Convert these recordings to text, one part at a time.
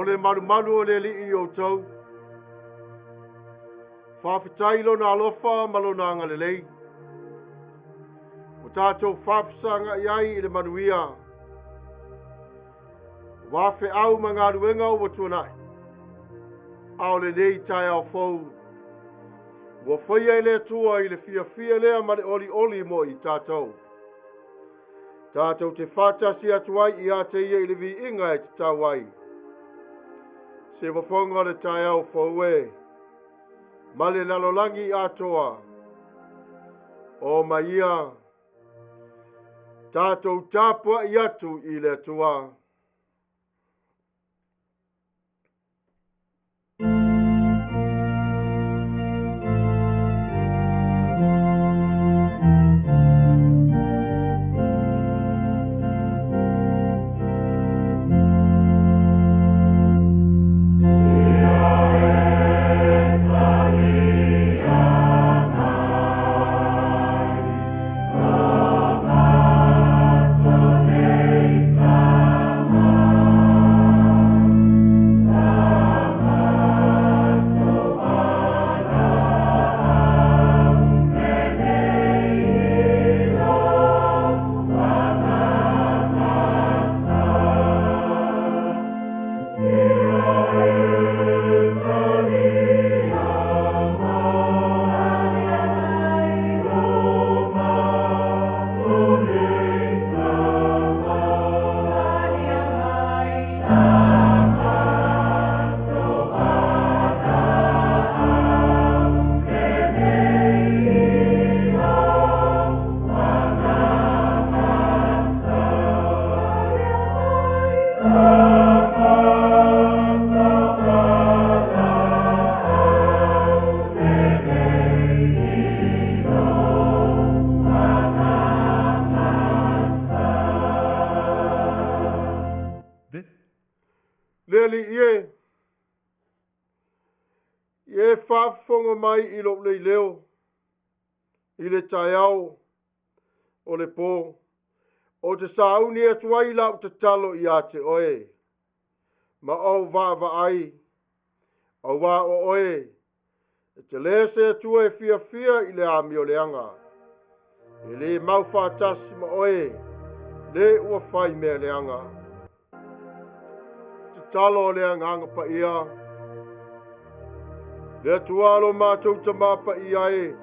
O le malumalu o le Alii i outou. Faafetai lona alofa ma lona agalelei. Ua tatou faafesagai ai i le manuia. Ua feau ma galuega ua tuanai. A o lenei taeao fou, ua faia e le Atua i le fiafia lea ma le olioli mo i tatou. Tatou te faatasi atu ai ia te ia i le viiga e tatau ai. Se fofoga o le taeao fou e, ma le lalolagi atoa, o mai ia, tatou tapuai atu i le Atua. Le Alii e, ia e faafofoga mai i lou nei leo i le taeao o le po, ou te sauni atu ai lau tatalo ia te oe, ma ou vaavaai, auā o oe, e te le se Atua e fiafia i le amioleaga, e le mau faatasi ma oe, le ua fai mea leaga. Tatalo o le Agaga Paia. Le Atua lo matou Tama Paia e,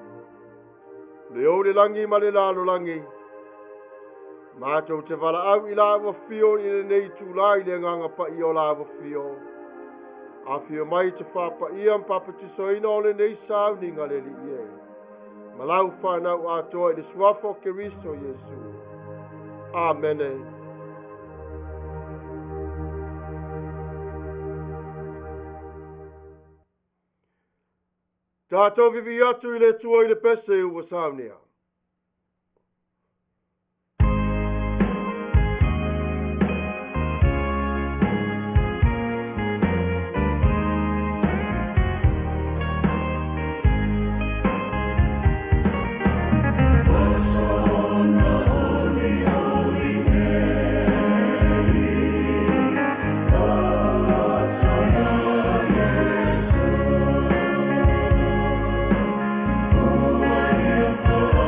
le ou le lagi ma le lalolagi, matou te valaau i la ua fio i lenei itulā i le Agaga Paia o la ua fio. Afio mai te faapaia ma papatisoina o lenei sauniga le Alii e, ma lau whanau atoa i le suafa o Keriso Iesu. Amene. Tātou vivi atu i le Atua i le pese ua saunia. Ua ia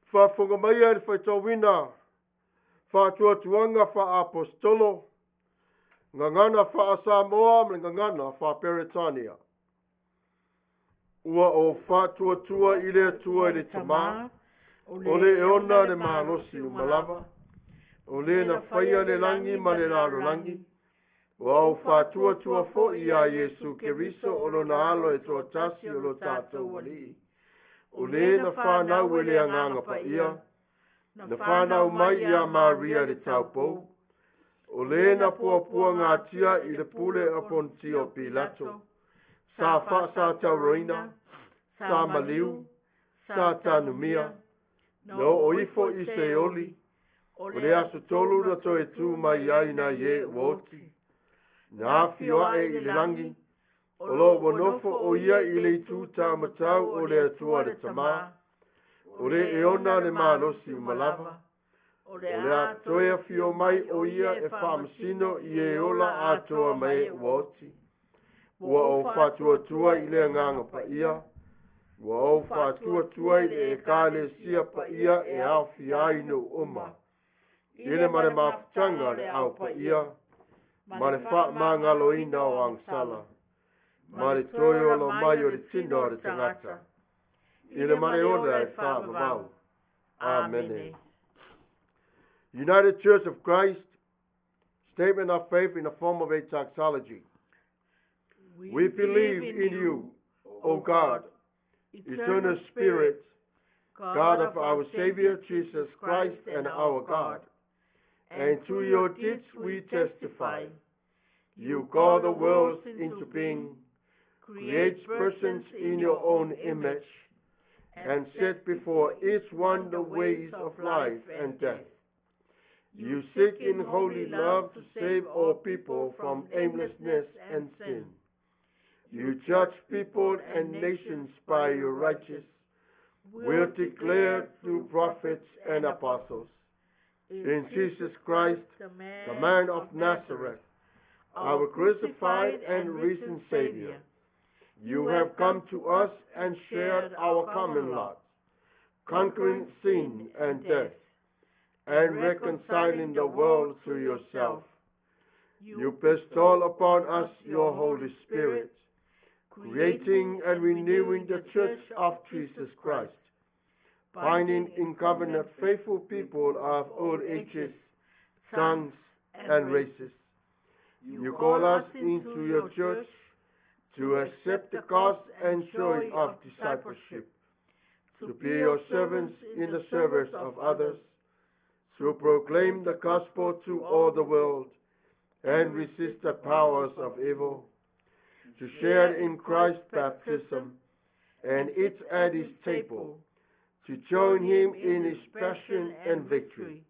Faafofoga maia i le faitauina faatuatuaga faa-aposetolo, gagana faa-Samoa ma le gagana faa-Peretania. Ua ou faatuatua i le Atua i le Tamā, o le e ona le malosi uma lava, o le na faia le lagi ma le lalolagi, ua ou faatuatua foi iā Iesu Keriso o lona alo e toatasi o lo tatou Alii, o le na fanau e le Agaga Paia, na fanau mai ia Maria le taupou, o le na puapuagatia i le pule a Ponitio Pilato, sa faasatauaina, sa maliu, sa tanumia, na oo ifo i Seoli, o le aso 3 na toe tu mai ai nai e ua oti, na afio ae i le lagi, o lo ua nofo o ia i le itu taumatau o le Atua le Tamā, o le e ona le malosi uma lava, o le a toe afio mai o ia e faamasino i e ola atoa ma e ua oti. Ua ou faatuatua i le Agaga Paia, ua ou faatuatua i le Ekalesia Paia e aofia ai nuu uma, i le ma le mafutaga o le Au Paia, ma le faamagaloina o agasala, ma le toe ola mai o le tino o le tagata, i le ma le ola e faavavau. Amene. United Church of Christ, Statement of Faith in the form of a doxology. We believe in you, O God, eternal Spirit, God of our Savior Jesus Christ and our God. And to your deeds we testify. You call the worlds into being, create persons in your own image, and set before each one the ways of life and death. You seek in holy love to save all people from aimlessness and sin. You judge people and nations by your righteous will declared through prophets and apostles. In Jesus Christ, the man of Nazareth, our crucified and risen Savior, you have come to us and shared our common lot, conquering sin and death, and reconciling the world to yourself. You bestow upon us your Holy Spirit, creating and renewing the Church of Jesus Christ, binding in covenant faithful people of all ages, tongues, and races. You call us into your church to accept the cost and joy of discipleship, to be your servants in the service of others, to proclaim the gospel to all the world and resist the powers of evil, to share in Christ's baptism and eat at his table, to join him in his passion and victory.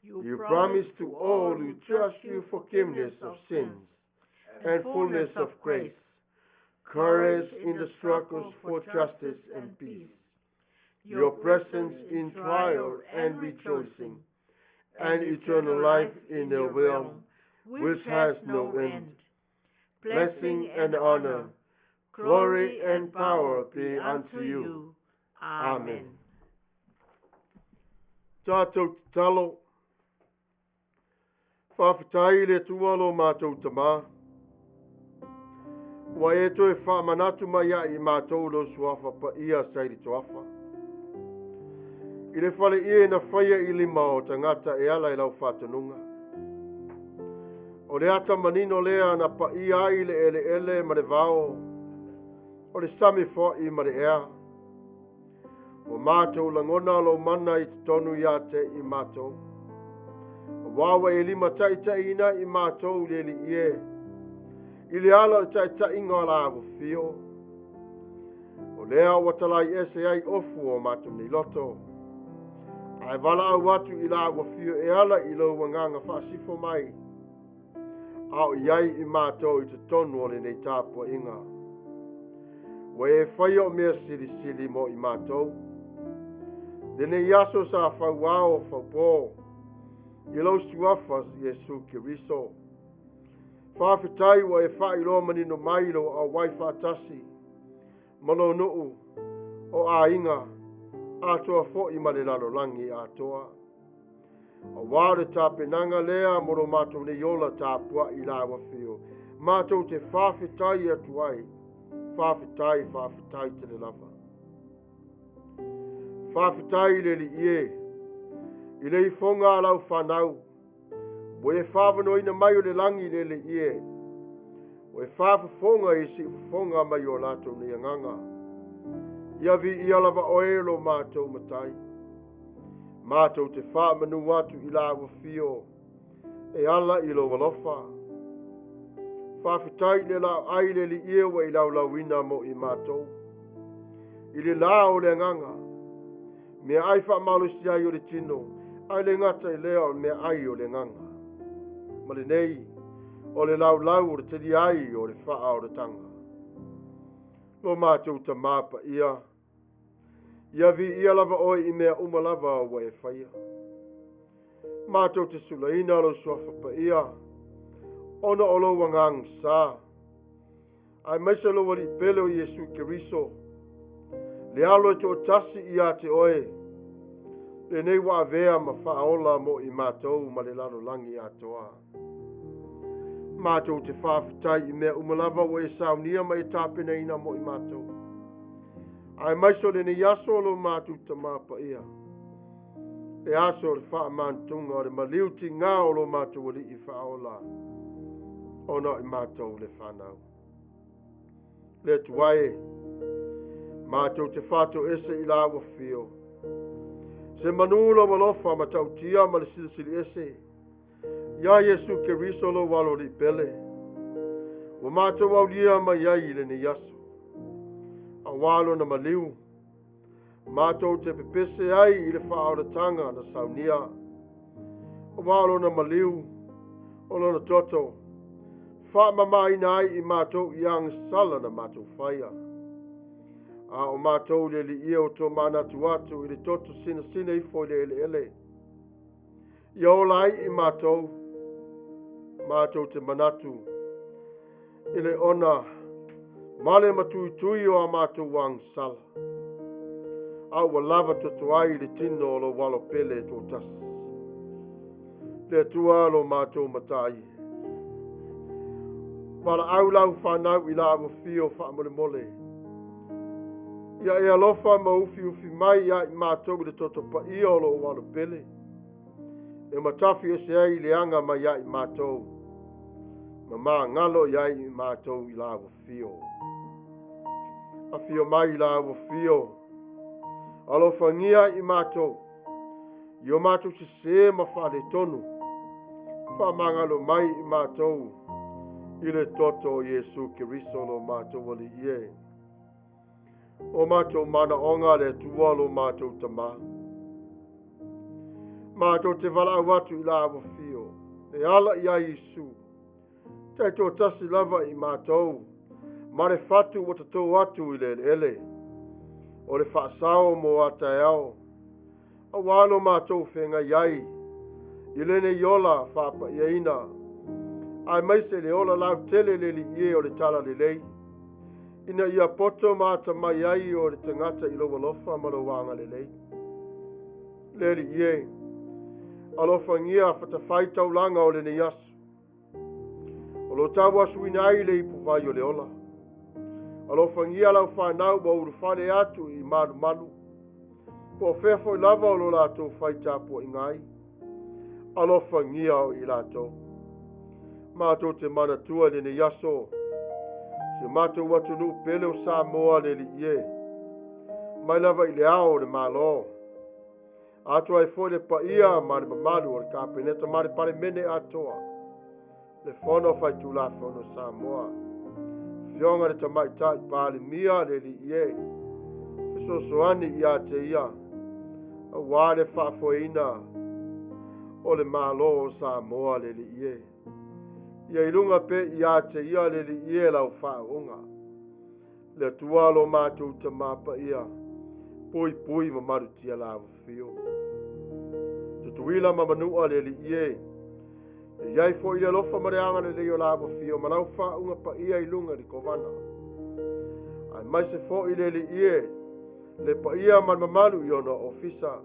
You promise to all who trust you forgiveness of sins and fullness of grace, courage in the struggles for justice and peace, your presence in trial and rejoicing, and eternal life in the realm which has no end. Blessing and honor, glory and power be unto you. Amen. Tātou tatalo. Faafetai i le Atua lo mātou Tamā. Ua e toe faamanatu mai ia i mātou lou suafa paia sa i le toafa. I le fale ie na faia i lima o tagata e ala i lau faatonuga. O le ata manino lea na paia ai le eleele ma le vao, o le sami fo'i ma le ea. Ua mātou lagona lou mana i totonu ia te i mātou. Auā ua e limataitaiina i mātou i le Alii e, i le ala o le taitaiga o la ua fio. O lea ua talai ese ai ofu o matou nei loto. Ae valaau atu i lau afio e ala i lou agaga faasifo mai, a o i ai i matou i totonu o lenei tapuaiga. Ua e faia o mea silisili mo i matou. Lenei aso sa fauao faupo, i lou suafa Iesu Keriso. Faafetai ua e faailoa manino mai lou auai faatasi ma lou nuu o aiga atoa foi ma le lalolagi atoa. Auā o le tapenaga lea mo lo matou nei ola tapuai i lau afio, matou te faafetai atu ai, faafetai, faafetai tele lava. Faafetai i le Alii e, i le ifoga a lau fanau, ua e faavanoaina mai o le lagi i le Alii e, ua e faafofoga i siufofoga mai o latou nei agaga. Ia viia lava oe lo matou Matai. Matou te faamanu atu i lau afio e ala i lou alofa. Faafetai i le laoai le Alii e ua i laulauina mo i matou. I le la o le agaga, mea ai faamalosi ai o le tino, ae le gata i lea o mea ai o le agaga. Ma lenei, o le laulau o le tali ai o le faaolataga. Lo matou Tamā paia, ia viia lava oe i mea uma lava ua e faia. Matou te sulaina lou suafa paia, ona o lou agaga sa, aemaise lou Alii pele o Iesu Keriso, le alo e toatasi ia te oe, lenei ua avea ma faaola mo i matou ma le lalolagi atoa. Matou te faafetai i mea uma lava ua e saunia ma e tapenaina mo i matou. Aemaise o lenei aso o lo matou Tamā paia, le aso o le faamantuga o le maliu tigā o lo matou Alii faaola, ona o i matou le fanau. Le Atua e, matou te faatoese i lau afio, se manu lou alofa matautia ma le silisili ese, ia Iesu Keriso lou alo alii pele, ua matou aulia mai ai i lenei aso. Auā lona maliu, matou te pepese ai i le faaolataga na saunia. Auā lona maliu, o lona toto, faamamaina ai i matou i agasala na matou faia. A o matou le Alii e o tomanatu atu i le toto sinasina ifo i le eleele, ia ola ai i matou, matou te manatu i le ona ma le matuitui o a matou agasala, a ua lava toto ai i le tino o lou alo pele e toatasi. Le Atua lo matou Matai, valaau lau fanau i lau afio faamolemole, ia e alofa ma ufiufi mai ia i matou i le toto paia o lou alo pele, e matafi ese ai le aga mai ia i matou, ma magalo i ai i matou i lau afio. Afio mai i lau afio, alofagia i matou, i o matou sese ma faaletonu, faamagalo mai i matou i le toto o Iesu Keriso lo matou Alii e. O matou manaoga le Atua lo matou Tamā. Matou te valaau atu i lau afio, e ala ia Iesu, taitoatasi lava i matou, ma le fatu ua tatō atu i le eleele, o le faasao mo a taeao, auā lo matou feagai ai i lenei ola faapaiaina, aemaise le ola lautele le Alii e o le talalelei, ina ia poto ma atamai ai o le tagata i lou alofa ma lou agalelei. Le Alii e, alofagia fatafaitaulaga o lenei aso, o lo tauasuina ai le ipuvai o le ola. Alofagia lau fanau ua ulufale atu i malumalu, po o fea foi lava o lo latou fai tapuaiga ai. Alofagia o i latou. Matou te manatua i lenei aso, si o matou atunuu pele o Samoa le Alii e, mai lava i le ao o le Malo, atoa ai foi le paia ma le mamalu o le Kapeneta ma le Palemene atoa, le Fono Faitulafono Samoa, Afioga i le Tamaitai Palemia le Alii e, Fesoasoani ia te ia, auā le faafoeina o le Malo o Samoa le Alii e. Ia i luga pea ia te ia le Alii e lau faauuga. Le Atua lo matou Tamā paia, puipui ma malutia la afifio. Tutuila ma Manua le Alii e. E i ai foi le alofa ma le agalelei o la afifio ma lau faauuga paia i luga i le Kovana. Aemaise foi le Alii e, le paia ma le mamalu i ona ofisa.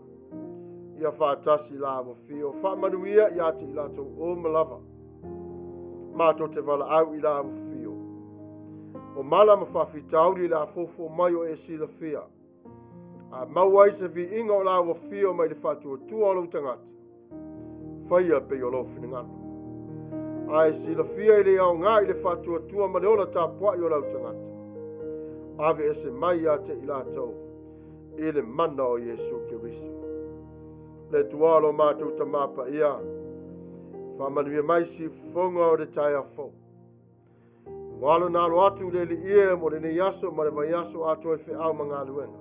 Ia faatasi la afifio, faamanuia ia te i latou uma lava. Matou te valaau i la afifio. O mala ma faafitauli le afofo mai o e silafia. A maua ai se viiga o la afifio mai le faatuatua o lou tagata. Faia pei o lou finagalo. Ae silafia i le aoga i le faatuatua ma le ola tapuai o lau tagata. Ave ese mai ia te i latou i le mana o Iesu Keriso. Le Atua lo matou Tamā paia, faamanuia mai siufofoga o le taeao fou. Ua alo na alo atu le Alii e mo lenei aso ma le vaiaso atoa i feau ma galuega.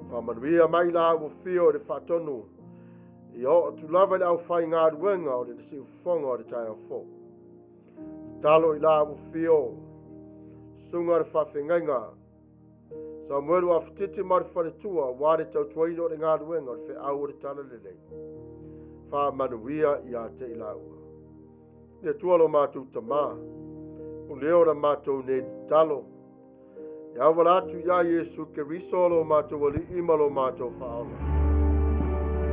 Faamanuia mai la ua fio i le faatonu ia oo atu lava i le aufaigaluega o le siufofoga o le taeao fou. Tatalo i la ua fio, susuga le faafeagaiga Samuelu Afutiti ma le faletua ua le tautuaina o le galuega o le feau o le talalelei. Faamanuia ia te i laua. Le Atua lo matou Tamā, o lea o la matou nei tatalo. E auala atu ia Iesu Keriso lo matou Alii ma lo matou Faaola.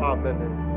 Amene.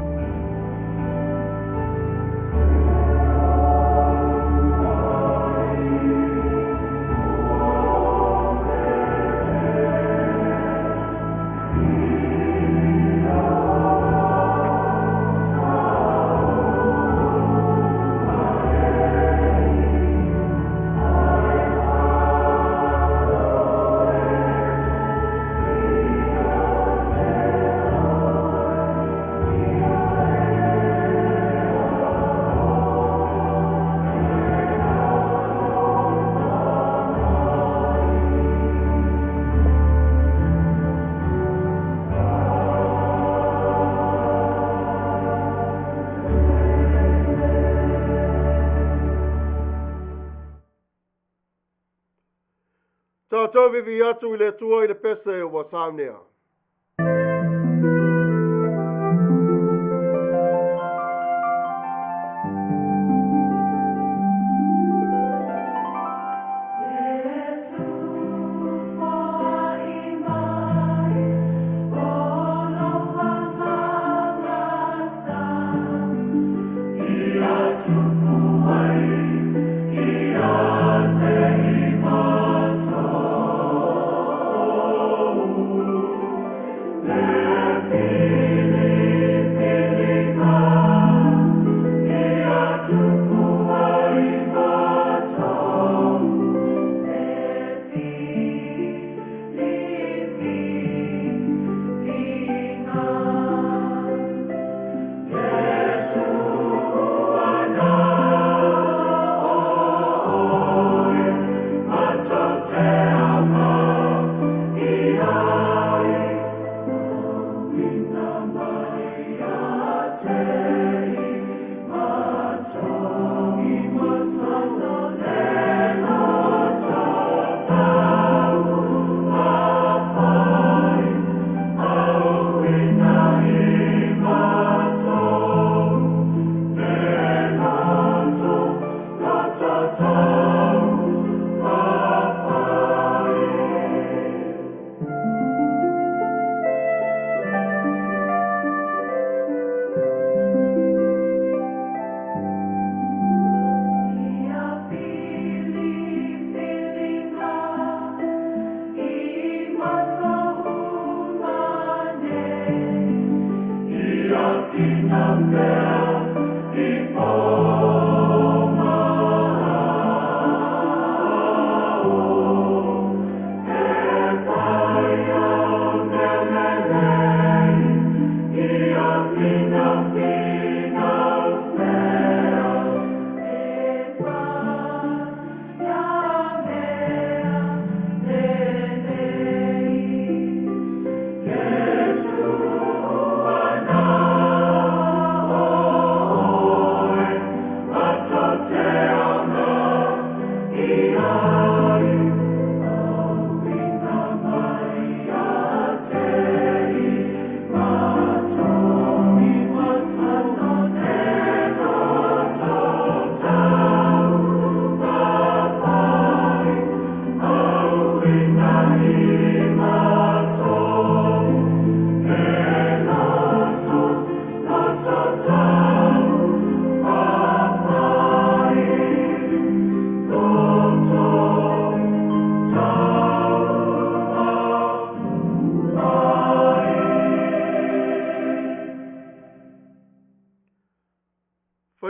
Tatou vivi atu i le Atua i le pese ua saunea.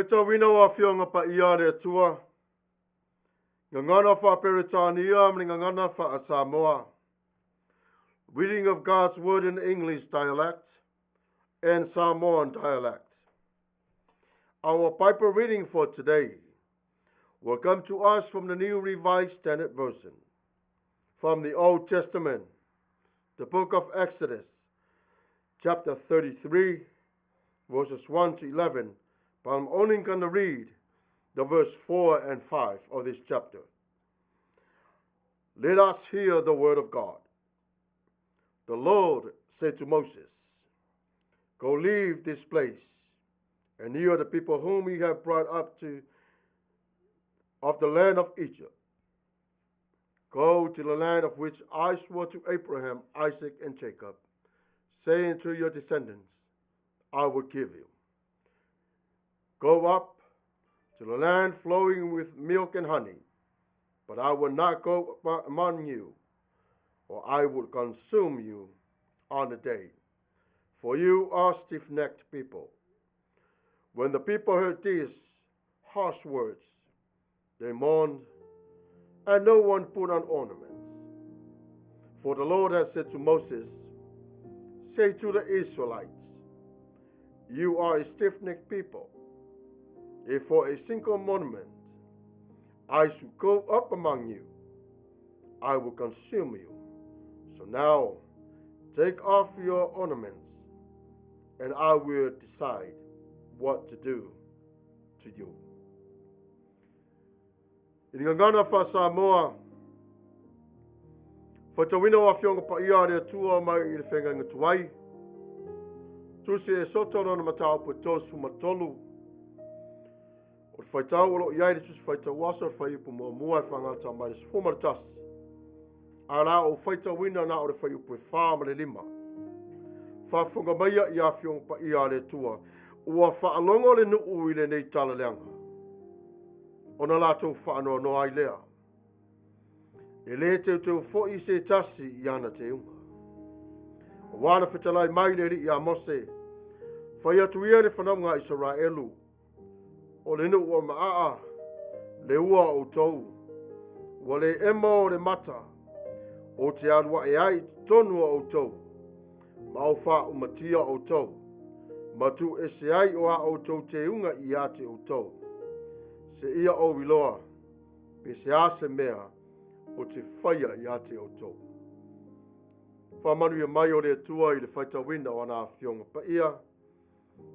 Faitauina o Afioga Paia a le Atua, Gagana faa-Peretania ma le Gagana faa-Samoa. Reading of God's Word in English dialect and Samoan dialect. Our Bible reading for today will come to us from the New Revised Standard Version, from the Old Testament, the book of Exodus, chapter 33, verses 1 to 11. But I'm only going to read the verse 4 and 5 of this chapter. Let us hear the word of God. The Lord said to Moses, Go leave this place, and you are the people whom you have brought up to of the land of Egypt. Go to the land of which I swore to Abraham, Isaac, and Jacob, saying to your descendants, I will give you. Go up to the land flowing with milk and honey, but I will not go among you, or I would consume you on the day. For you are stiff necked people. When the people heard these harsh words, they mourned, and no one put on ornaments. For the Lord had said to Moses, Say to the Israelites, You are a stiff necked people. If for a single moment I should go up among you, I will consume you. So now take off your ornaments, and I will decide what to do to you. I le gagana faa-Samoa, faitauina o Afioga Paia a le Atua mai i le Feagaiga Tuai, Tusi Esoto lona mataupu e 33, o le faitau o lo o i ai le Tusi Faitau Aso le Fuaiupu muamua e faagata mai le 11, ae o le a ou faitauina na o le fuaiupu e 4 ma le 5. Faafofoga maia i Afioga Paia a le Atua, ua faalogo le nuu i lenei tala leaga, ona latou faanoanoa ai lea. E lē teuteu foi se tasi i ana teuga. Auā na fetalai mai le Alii iā Mose, fai atu ia i le fanauga a Isaraelu, o le nuu ua maaa le ua o outou, ua le ema o le mata, ou te alu ae ai i totonu o outou, ma ou faaumatia outou, ma tuu ese ai o a outou teuga ia te outou, seia ou iloa pe se a se mea ou te faia ia te outou. Faamanuia mai o le Atua i le faitauina o ana afioga paia,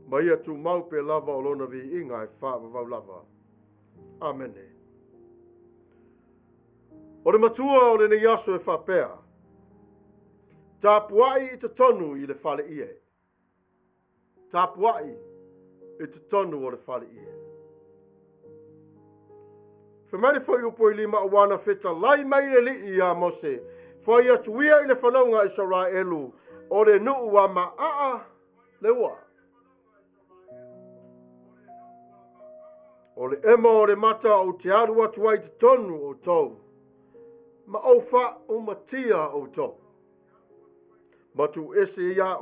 ma ia tumau pea lava o lona viiga e faavavau lava. Amene. O le matua o lenei aso e faapea, tapuai i totonu i le fale ie. Tapuai i totonu o le fale ie. Fai mai le fuaiupu e 5 auā na fetalai mai le Alii iā Mose, fai atu ia i le fanauga a Isaraelu, o le nuu ua maaa le ua. O le ema o le mata ou te alu atu ai i totonu o outou, ma ou faaumatia outou. Ma tuu ese ia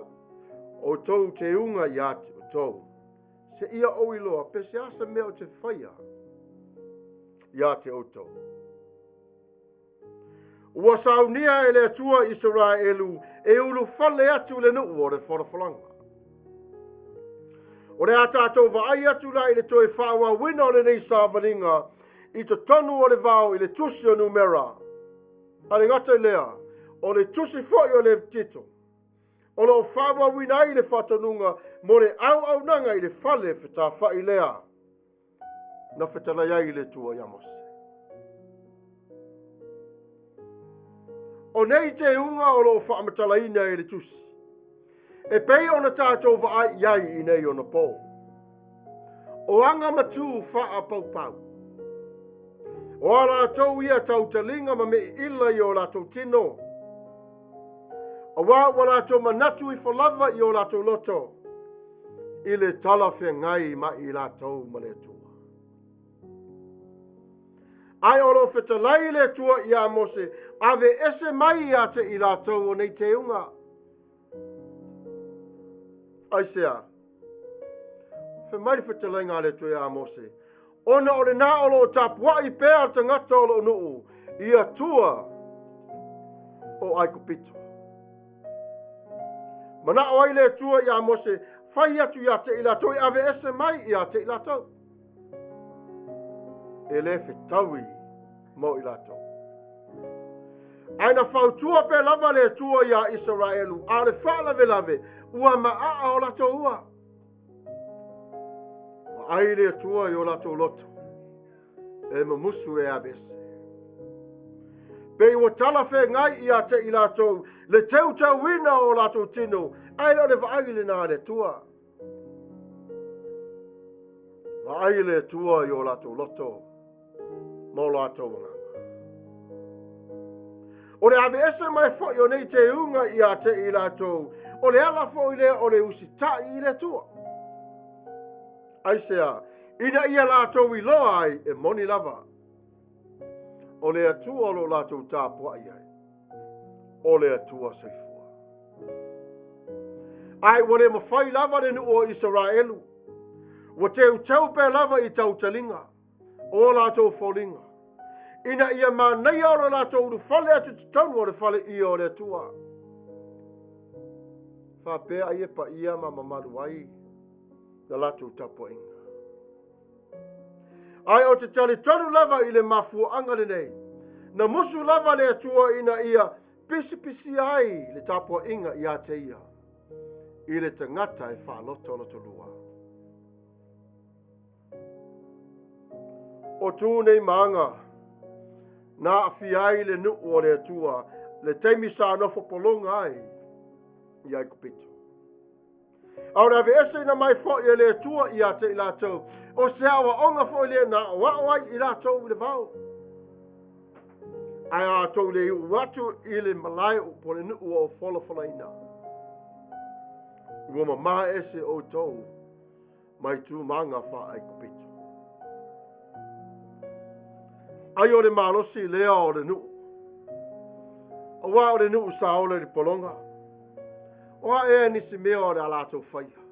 outou teuga ia te outou, seia ou iloa pe se a se mea ou te faia ia te outou. Ua saunia e le Atua Isaraelu e ulufale atu i le nuu o le folafolaga. O le a tatou vaai atu la i le toe faaauauina o lenei savaliga i totonu o le vao i le tusi o Numera. A le gata i lea, o le tusi foi o Levitito, o lo o faaauauina ai le faatonuga mo le auaunaga i le fale fetafai lea na fetalai ai le Atua iā Mose. O nei teuga o lo o faamatalaina e le tusi, e pei ona tatou vaai i ai i nei ona pō. O aga ma tū faapaupau. O a latou ia tautaliga ma meiila i o latou tino. Auā ua latou manatu ifo lava i o latou loto i le talafeagai ma i latou ma le Atua. Ae o lo o fetalai le Atua iā Mose, ave ese mai ia te i latou o nei teuga. Aisea? Fai mai le fetalaiga a le Atua ia Mose, Ona o lena o lo o tapuai pea le tagata o lou nuu i Atua o Aikupito. Manao ai le Atua ia Mose, fai atu ia te i latou e ave ese mai ia te i latou. E le fetaui mo i latou. Ae na fautua pea lava le Atua ia Isaraelu, a o le faalavelave, ua maaa o latou ua. Vaai le Atua i o latou loto, e mamusu e aveese. Pei ua talafeagai ia te i latou le teuteuina o latou tino, ae le o le vaai lena a le Atua. Vaai le Atua i o latou loto ma o latou agaga. O le aveese mai foi o nei teuga ia te i latou, o le ala foi lea o le usitai i le Atua. Aisea, ina ia latou iloa ai e moni lava, o le Atua o lo o latou tapuai ai, o le Atua soifua. Ae ua le mafai lava le nuu o Isaraelu, ua teuteu pea lava i tautaliga o latou foliga, ina ia manaia o lo latou ulufale atu i totonu o le fale ia o le Atua. Faapea ai e paia ma mamalu ai na latou tapuaiga. Ae ou te talitonu lava i le mafuaaga lenei, na musu lava le Atua ina ia pisipisia ai le tapuaiga ia te ia, i le tagata e faalotolotolua. O tu nei ma aga na aafia ai le nuu o le Atua le taimi sa nofo pologa ai i Aikupito. A o le aveeseina mai foi e le Atua ia te i latou, o se aoaoga foi lea na aoao ai i latou i le vao. Ae a outou le iu atu i le malae po o le nuu o folafolaina, ua mamā ese outou mai tūmāga faa-Aikupito. Ai o le malosi lea o le nuu. Aua o le nuu sa ola i le pologa. O a ea nisi mea o le a latou faia.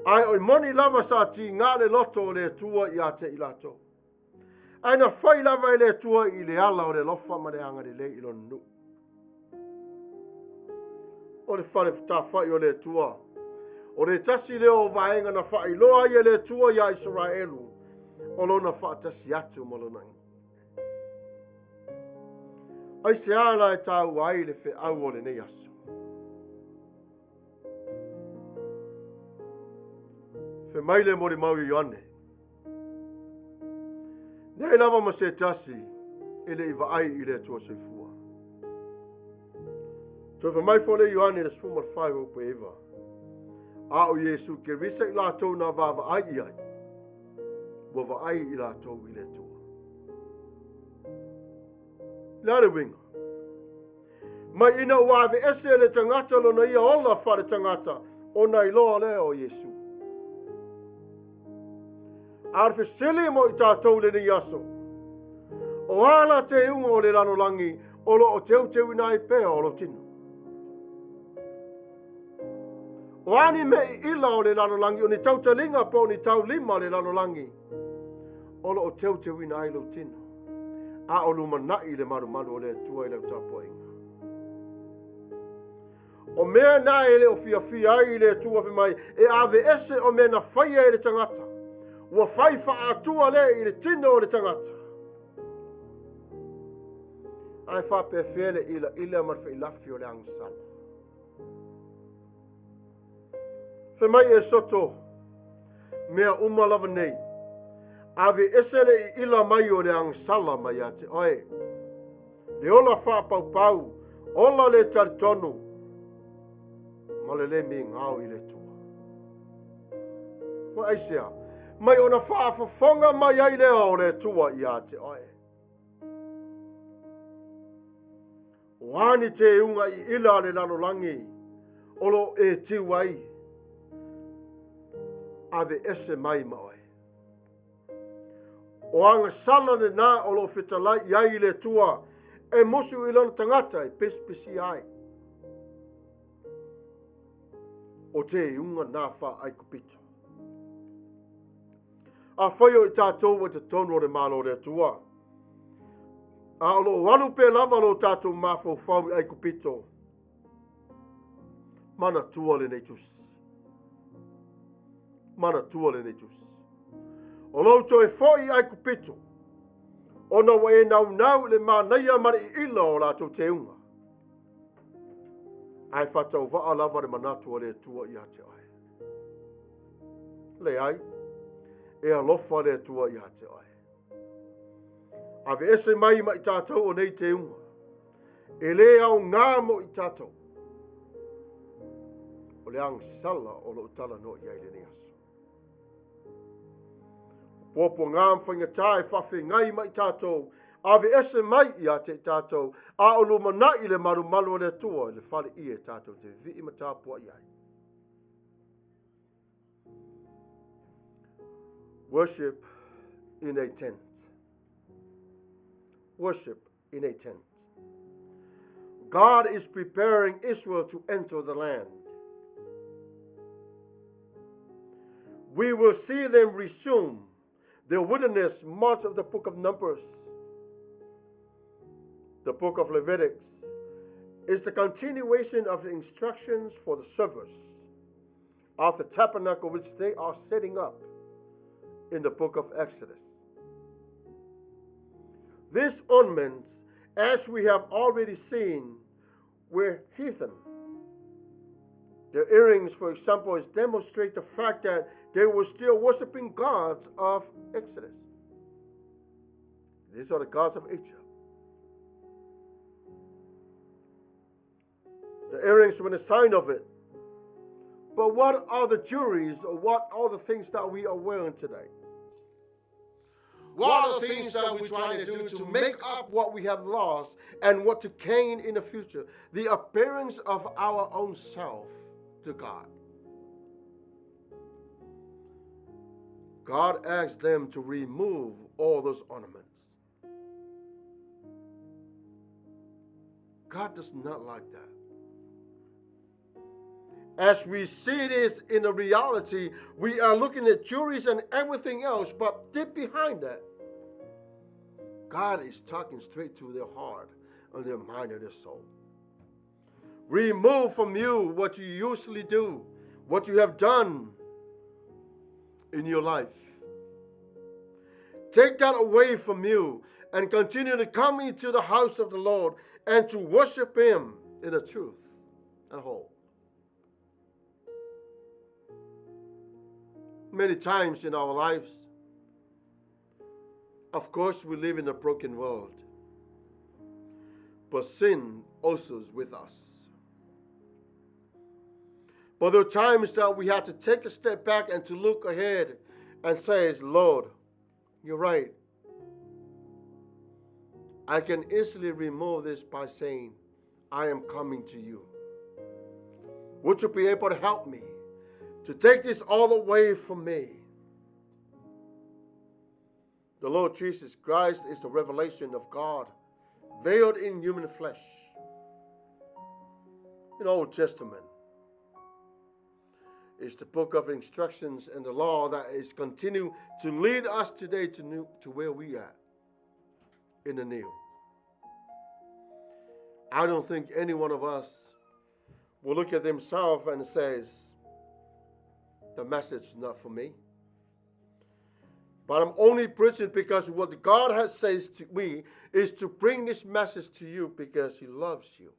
Ae o i moni lava sa tiga le loto o le Atua ia te i latou. Ae na fai lava e le Atua i le ala o le alofa ma le agalelei i lona nuu. O le fale fetafai o le Atua, o le tasi lea o vaega na faailoa ai e le Atua iā Isaraelu o lona faatasi atu ma lona nuu. Aisea la e taua ai le feau o lenei aso? Fai mai le molimau i Ioane, Leai lava ma se tasi e le i vaai i le Atua soifua. Toe fai mai foi le Ioane le 14 upu e 9. A o Iesu Kerisa i latou na vaavaai i ai, ua vaai i latou i le Atua. Le a le uiga? Mai ina ua aveese le tagata lona ia ola faaletagata, ona iloa lea o Iesu. A o le fesili mo i tatou i lenei aso, o a la teuga o le lalolagi o lo o teuteuina ai pea o lou tino? O a ni mea iila o le lalolagi, o ni tautaliga po o ni taulima o le lalolagi o lo o teuteuina ai lou tino, a o lumanai i le malumalu o le Atua i lau tapuaiga. O mea na e le o fiafia ai i le Atua fai mai, e aveese o mea na faia e le tagata. Ua fai faaatua lea i le tino o le tagata. Ae faapefea le ilaila ma le failafi o le agasala. Fai mai e Soto, mea uma lava nei, aveese le iila mai o le agasala mai ia te oe. Le ola faapaupau, ola le talitonu, ma le le migao i le Atua. Ua aisea, mai ona faafofoga mai ai lea o le Atua ia te oe. O a ni teuga iila a le lalolagi o lo o e tiu ai, aveese mai ma oe. O agasala lena o lo o fetalai i ai i le Atua e musu i lona tagata e pisipisia ai. O teuga na faa-Aikupito. Afai o i tatou ua i totonu o le Malo o le Atua, a o lo o alu pea lava lo tatou mafaufau i Aikupito, manatua lenei tusi. Manatua lenei tusi. O lou toe foi i Aikupito, ona ua e naunau i le manaia ma le iila o latou teuga. Ae faatauvaa lava le manatu o le Atua ia te oe. Leai, e alofa le Atua ia te oe. Aveese mai ma i tatou o nei teuga. E le aoga mo i tatou. O le agasala o lou talanoa i ai lenei aso. Puapuaga ma faigata e faafeagai ma i tatou, aveese mai ia te i tatou, a o lumanai le malumalu o le Atua i le fale ia e tatou te vivii ma tapuai ai. Worship in a tent. Worship in a tent. God is preparing Israel to enter the land. We will see them resume their wilderness march of the book of Numbers. The book of Leviticus is the continuation of the instructions for the service of the tabernacle which they are setting up in the book of Exodus. These ornaments, as we have already seen, were heathen. The earrings, for example, is demonstrate the fact that they were still worshiping gods of Exodus. These are the gods of Egypt. The earrings were the sign of it. But what are the jewelries or what are the things that we are wearing today? What are the things that we're trying to do to make up what we have lost and what to gain in the future? The appearance of our own self to God. God asked them to remove all those ornaments. God does not like that. As we see this in the reality, we are looking at jewelries and everything else, but deep behind that, God is talking straight to their heart and their mind and their soul. Remove from you what you usually do, what you have done in your life. Take that away from you and continue to come into the house of the Lord and to worship Him in the truth and whole. Many times in our lives, of course, we live in a broken world, but sin also is with us. But there are times that we have to take a step back and to look ahead and say, Lord, you're right. I can easily remove this by saying, I am coming to you. Would you be able to help me to take this all away from me? The Lord Jesus Christ is the revelation of God, veiled in human flesh. In the Old Testament, it's the book of instructions and the law that is continue to lead us today to where we are in the new. I don't think any one of us will look at themselves and says, the message is not for me. But I'm only preaching because what God has says to me is to bring this message to you because He loves you.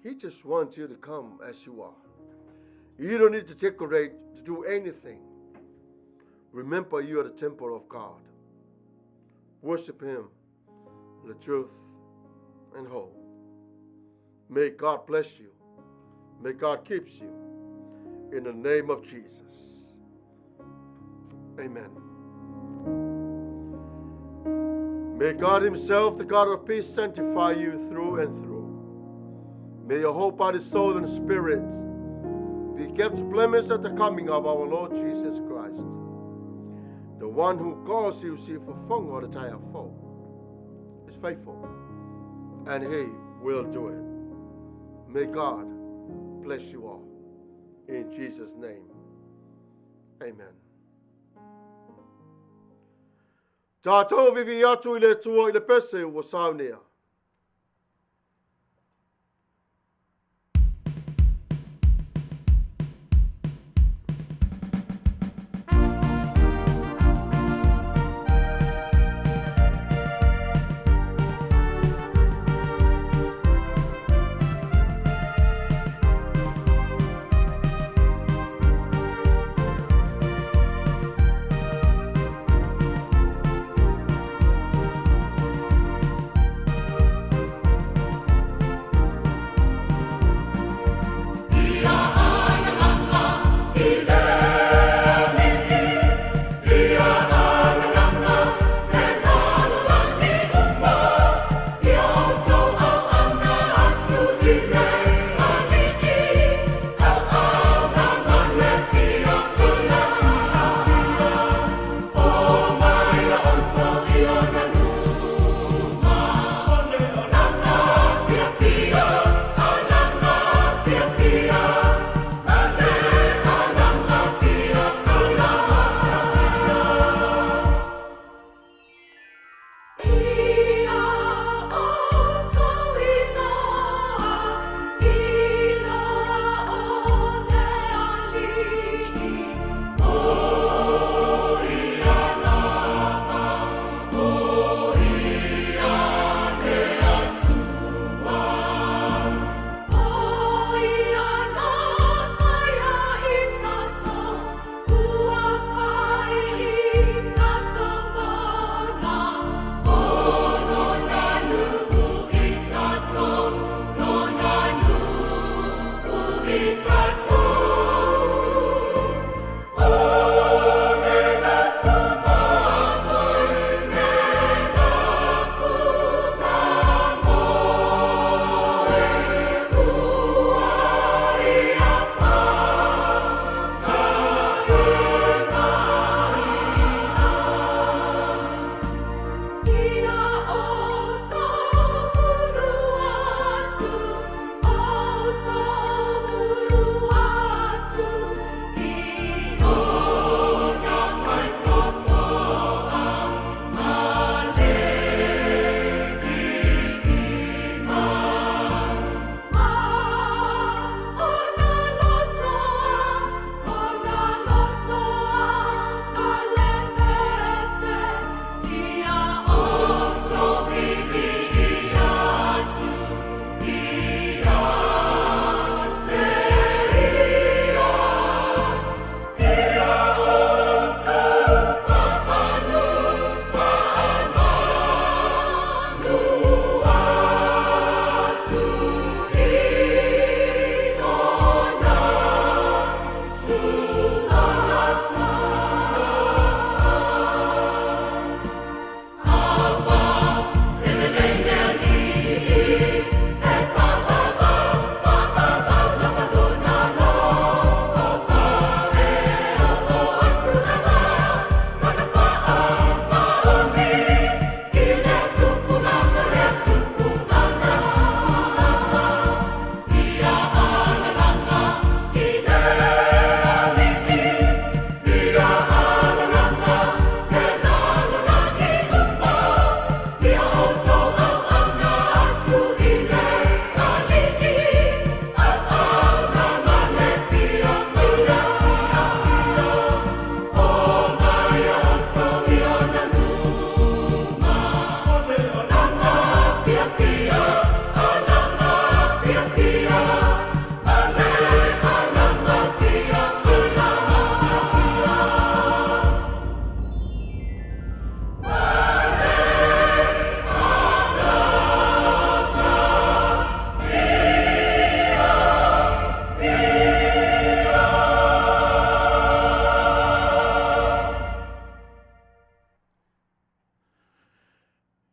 He just wants you to come as you are. You don't need to decorate, to do anything. Remember, you are the temple of God. Worship Him in the truth and whole. May God bless you. May God keep you. In the name of Jesus. Amen. May God Himself, the God of peace, sanctify you through and through. May your whole body, soul, and spirit be kept blameless at the coming of our Lord Jesus Christ. The one who calls you see for fongo the tire fo is faithful, and He will do it. May God bless you all. In Jesus' name, amen. Tatou vivi atu i le Atua i le pese ua saunea.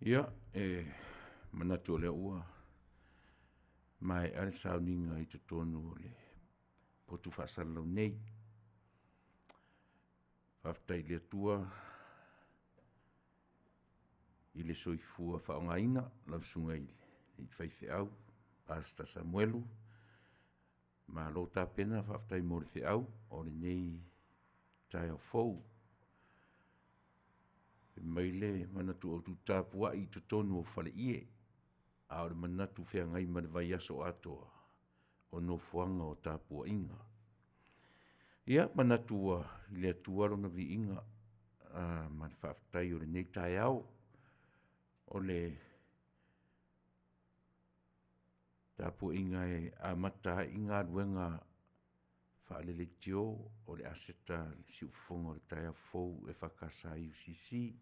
Ia, e manatu o lea ua maea le sauniga i totonu o le potu faasalalau nei. Faafetai i le Atua i le soifua faaaogaina lau susuga i le faifeau Pastor Samuelu. Malo tapena, faafetai mo le feau o lenei taeao fou. Mai le manatu autu tapuai i totonu o faleie, a o le manatu feagai ma le vaiaso atoa o nofoaga o tapuaiga. Ia, manatu ua i le Atua lona viiga ma le faafetai o lenei taeao, o le tapuaiga e amata ai galuega faale-leitio o le aseta i le siufofoga o le taeao fou EFKS UCC.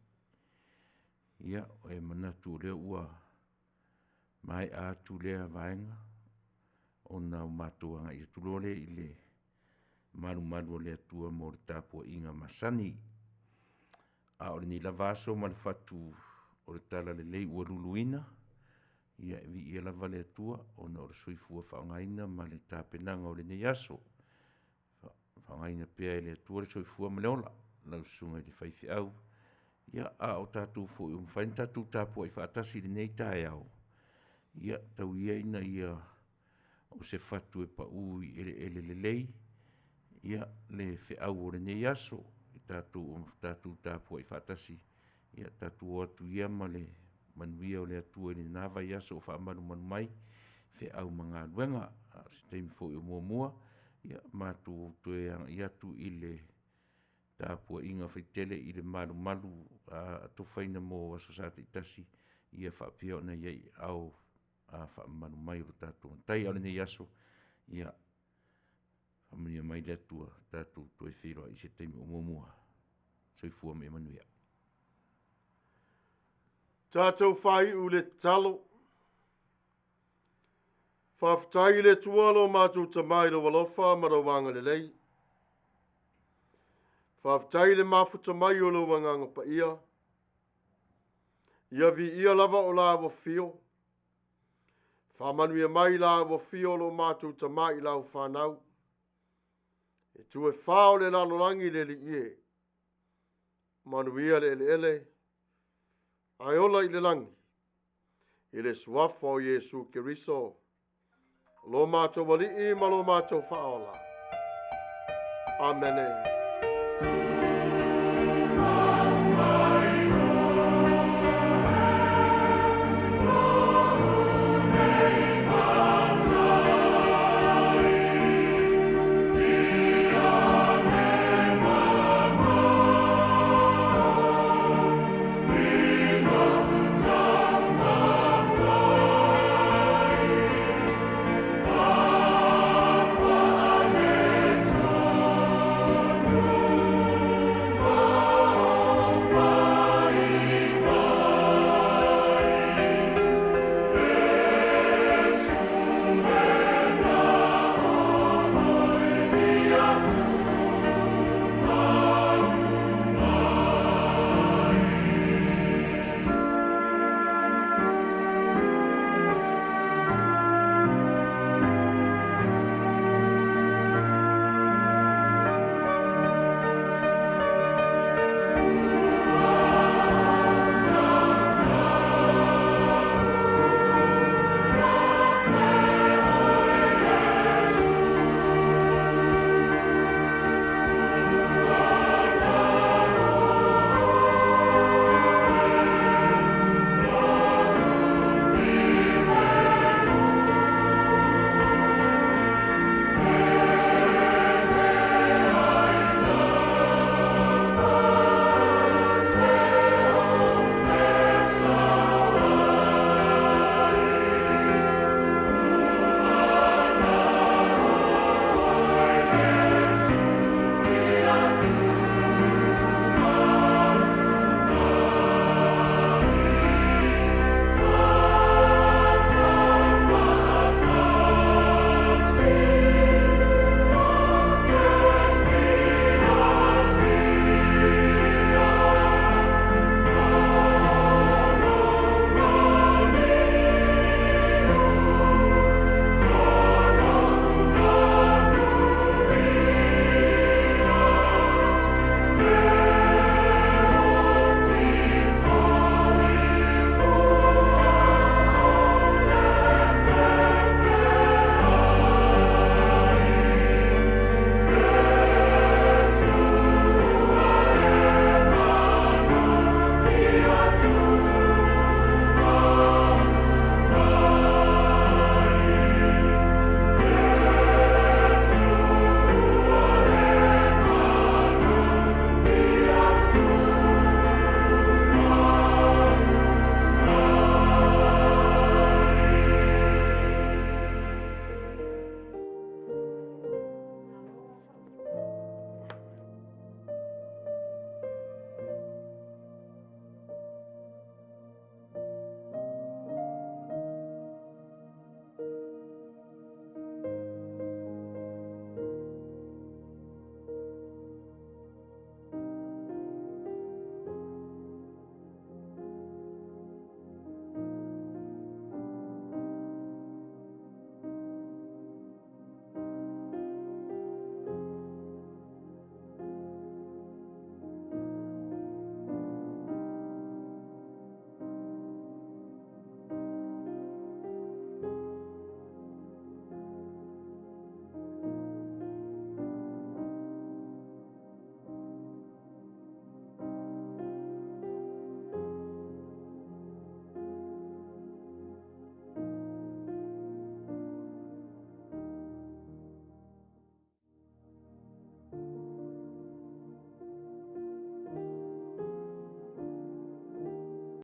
Ia, e manatu o lea ua maea atu lea vaega ona matou agai atu loa lea i le malumalu o le Atua mo le tapuaiga masani. A o lenei lava aso ma le fatu o le talalelei ua luluina, ia e viia lava le Atua ona o le soifua faaaogaina ma le tapenaga o lenei aso. Faaaogaina pea e le Atua le soifua ma le ola i lau susuga i le faifeau, ia a o tatou foi ua mafai ona tatou tapuai faatasi i lenei taeao, ia tau ia ina ia o se fatu e pau i eleele lelei le feau o lenei aso, i tatou tapuai faatasi, ia tatou o atu ia ma le manuia o le Atua i lena vaiaso o faamalumalu mai feau ma galuega. A o se taimi foi o muamua, matou toe agai atu i le tapuaiga faitele i le malumalu atofaina mo aso Sa taitasi ia faapea ona i ai i aao faamalu mai o le tatou Matai. A o lenei aso, ia faamanuia mai le Atua, tatou toe feiloai i se taimi o muamua. Soifua ma ia manuia. Tatou faaiu le tatalo. Faafetai i le Atua lo matou Tama i lou alofa ma lou agalelei. Faafetai i le mafuta mai o lou agaga paia. Ia viia lava o la ua fio. Faamanuia mai la ua fio lo matou Tama i lau whanau. E tu e whao le lalolagi le li e. Manuia le eleele, ae ola i le lagi, i le suafa o Iesu Keriso, lo mātou alii ma lo mātou faaola. Amene.